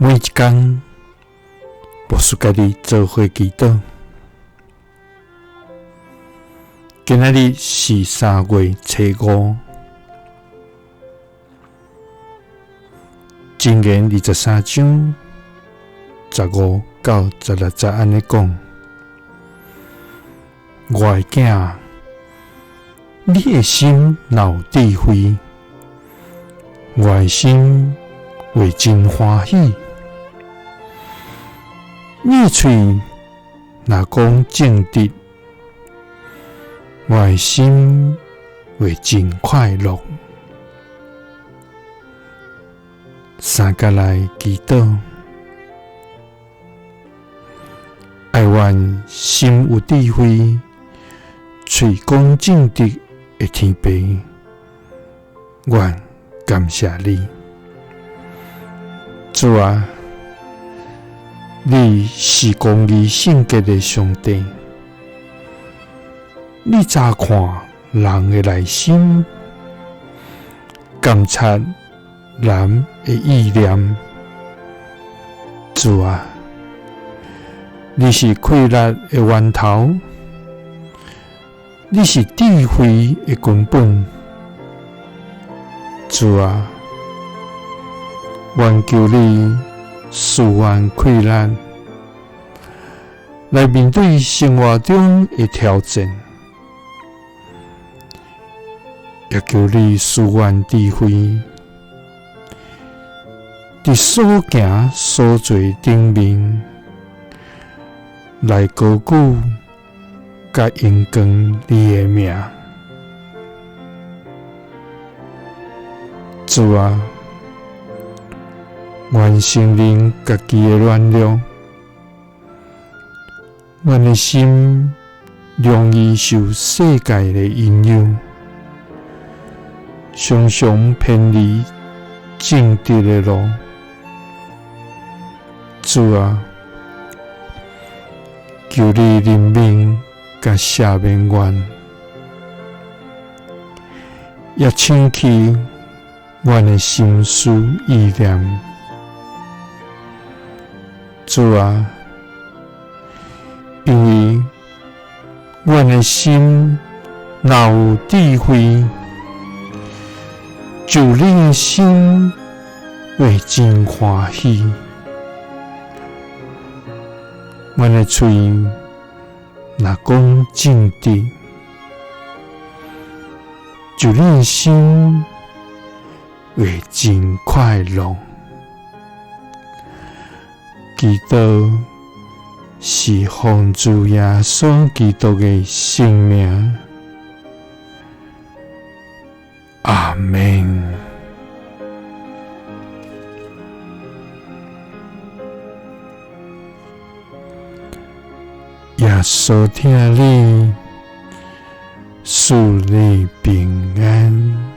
每一工，牧师佮你做伙祈祷。今仔日是3月初5，箴言23章15到16节按呢讲：我的囝，你的心若有智慧，我的心会真欢喜。你的喙若讲正直，我的心会真快乐。三角来祈祷，哀愿心有智慧，喙讲正直的天父，愿感谢你，主啊！你是公义圣洁的上帝，你查看人的内心，监察人的意念。主啊，你是快乐的源头，你是智慧的根本。主啊，愿求你赐阮气力，来面对生活中的挑战，也求你赐阮智慧，伫所行所做顶面，来高举佮荣光你的名。主啊，愿承认家己的软弱，阮的心容易受世界的引诱，常常偏离正直的路。主啊，求你怜悯佮赦免阮，也清去阮的心思意念。主啊，因为阮的心若有智慧，就你的心会真欢喜。阮的喙若讲正直，就你的心会真快乐。祈祷是奉主耶稣基督的圣名，阿们。耶稣疼你，赐你平安。